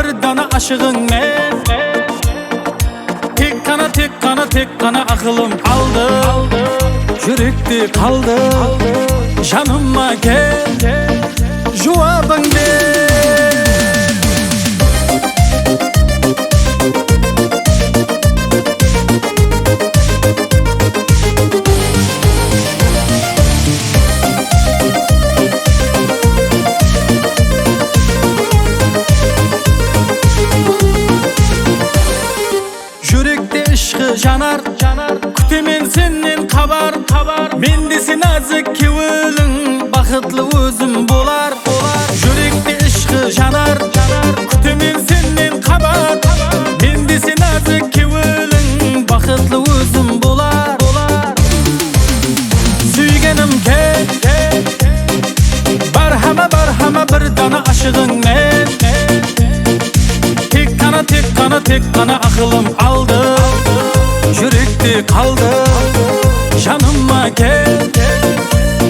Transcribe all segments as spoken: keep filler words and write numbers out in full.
Bir dana ashıǵıń men. Tek ǵana, tek ǵana, tek ǵana aqılım aldı. Júrekte qaldı. Janıma kel, juwabıń ber. Júrekte ıshqı janar, kútemen sennen xabar. Mendese názik kewiliń, baxıtlı ózim bolar. Júrekte ıshqı janar, kútemen sennen xabar. Mendese názik kewiliń, baxıtlı ózim bolar. Súygenim kel, bar hama, bar hama bir dana ashıǵıń men. Tek ǵana, tek ǵana, tek ǵana aqılım aldı. Júrekte qaldı. Janıma kel,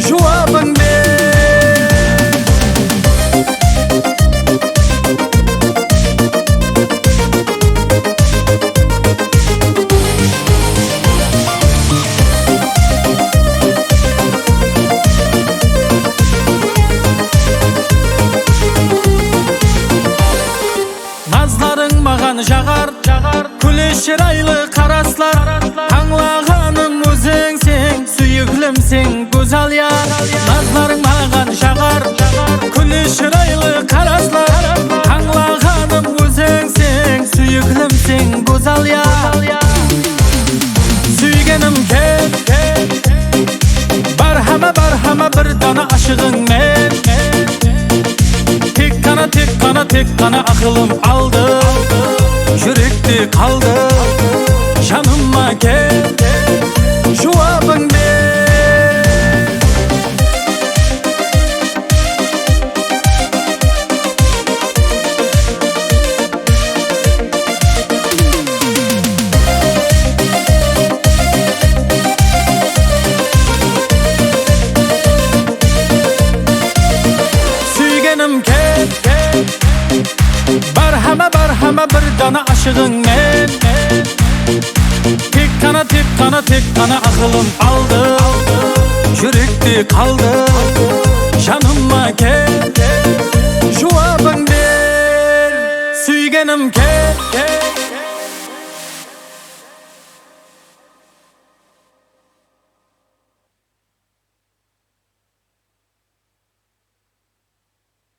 juwabıń ber. Nazlarıń maǵan jaǵar, kúle shıraylı qaraslar. Tańlaǵanım ózińseń, súyiklimseń, gózzal yar. Nazlarıń maǵan jaǵar, kúle shıraylı qaraslar. Tańlaǵanım ózińseń, súyiklimseń, gózzal yar. Súygenim kel, bar hama, bar hama bir dana ashıǵıń men. Tek ǵana, tek ǵana, tek ǵana aqılım aldı. Júrekte qaldı. Janıma kel, juwabıń ber. Súygenim kel, kel. Bar hama, bar hama bir dana ashıǵıń men. Tek ǵana, tek ǵana, tek ǵana aqılım aldı. Júrekte qaldı. Janıma kel, juwabıń ber. Súygenim kel, kel.